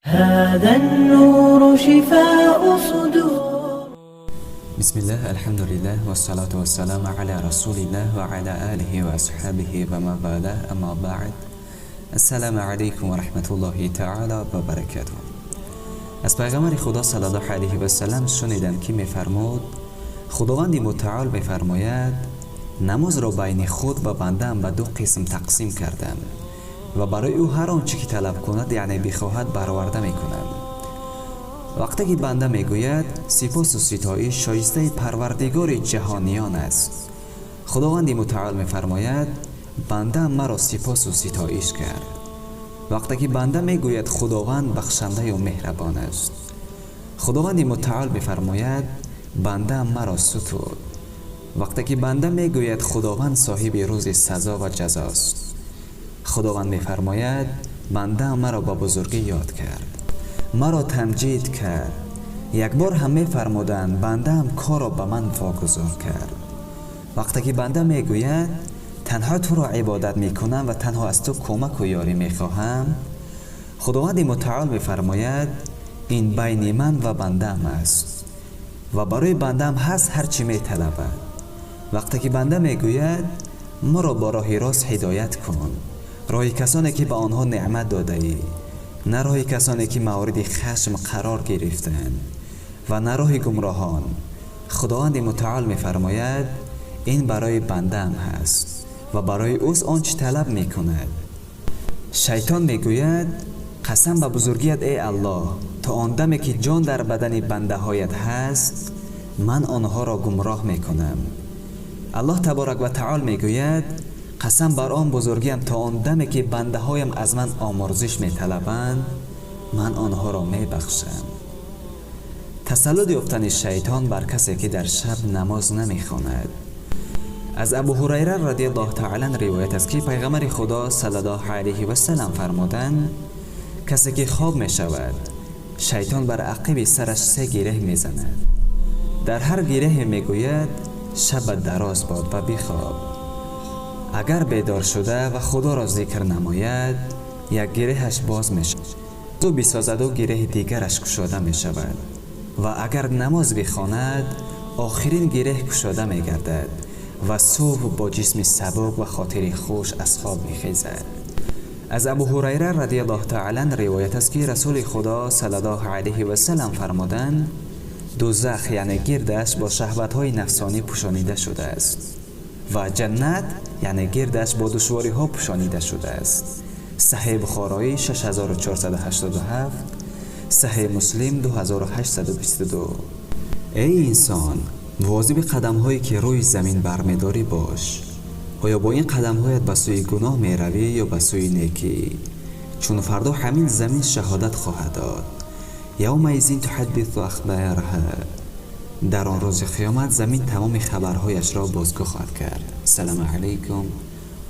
هذا النور شفاء صدور. Бисмиллаҳ, алҳамдулиллаҳ, вассалату вассаламу аля расулиллаҳ ва аля алиҳи ва асҳабиҳи ва ман валаҳ, аммо баъд. Ассаламу алайкум ва раҳматуллоҳи таъала ва баракатуҳ. Аз пайғамбари Худо саллаллоҳу алайҳи васаллам шунидам, ки мефармуд: Худованди мутаол мефармояд: намозро байни худ ва бандаам ба ду қисм тақсим кардам ва барои ӯ ҳар он чӣ ки талаб кунад, яъне бихоҳад, бароварда мекунам. Вақте ки банда мегӯяд: сипосу ситоиш шоистаи Парвардигори ҷаҳониён аст, Худованди мутаол мефармояд: бандаам маро сипосу ситоиш кард. Вақте ки банда мегӯяд: Худованд бахшандаю меҳрабон аст, Худованди мутаол мефармояд: бандаам маро сутуд. Вақте ки банда мегӯяд: Худованд соҳиби рӯзи сазо ва ҷазост, Худованд мефармояд: бандаам маро ба бузургӣ ёд кард, маро тамҷид кард. Як бор ҳам мефармуданд: бандаам корро ба ман вогузор кард. Вақте ки банда мегӯяд: танҳо туро ибодат мекунам ва танҳо аз ту кӯмаку ёрӣ мехоҳам, Худованди мутаол мефармояд: ин байни ман ва бандаам аст ва барои бандаам ҳаст ҳар чӣ металабад. Вақте ки банда мегӯяд: моро ба роҳи рост ҳидоят кун, роҳи касоне ки ба онҳо неъмат додаӣ, на роҳи касоне ки мавриди хашм қарор гирифтанд ва на роҳи гумроҳон, Худованди мутаол мефармояд: ин барои бандаам ҳаст ва барои ӯст он чӣ талаб мекунад. Шайтон мегӯяд: қасам ба бузургият, эй Аллоҳ, то он даме ки ҷон дар бадани бандаҳоят ҳаст, ман онҳоро гумроҳ мекунам. Аллоҳ таборак ва таол мегӯяд: қасам бар он бузургиям, то он даме ки бандаҳоям аз ман омурзиш металабанд, ман онҳоро мебахшам. Тасаллут ёфтани шайтон бар касе ки дар шаб намоз намехонад. Аз Абу Ҳурайра радиаллоҳу таъала анҳу ривоят аст, ки пайғамбари Худо саллаллоҳу алайҳи васаллам фармуданд: касе ки хоб мешавад, шайтон бар ақиби сараш се гиреҳ мезанад. Дар ҳар гиреҳе мегӯяд: шабат дароз бод ва бихоб. Агар бедор шуда ва Худоро зикр намояд, як гиреҳаш боз мешавад, ӯ бисозаду гиреҳи дигараш кушода мешавад ва агар намоз бихонад, охирин гиреҳ кушода мегардад ва субҳ бо ҷисми сабук ва хотири хуш аз хоб мехезад. Аз Абу Ҳурайра радиаллоҳу таъала анҳу ривоят аст, ки Расули Худо саллаллоҳу алайҳи васаллам фармуданд: дузах, яъне гирдаш, бо шаҳватҳои нафсонӣ пӯшонида шудааст ва ҷаннат, яъне гирдаш, бо душвориҳо пӯшонида шудааст. Саҳеҳи Бухороӣ 6487, Саҳеҳи Муслим 2822. Эй инсон, мувозиби қадамҳое ки рӯи замин бармедорӣ бош. Оё бо ин қадамҳоят ба сӯи гуноҳ меравӣ ё ба сӯи некӣ? Чун фардо ҳамин замин шаҳодат хоҳад дод. Явмаизин туҳаддису ахбораҳа. Дар он рӯзи қиёмат замин тамоми хабарҳояшро бозгӯ хоҳад кард. Ассалому алайкум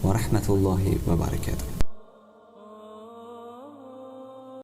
ва раҳматуллоҳи ва баракатуҳ.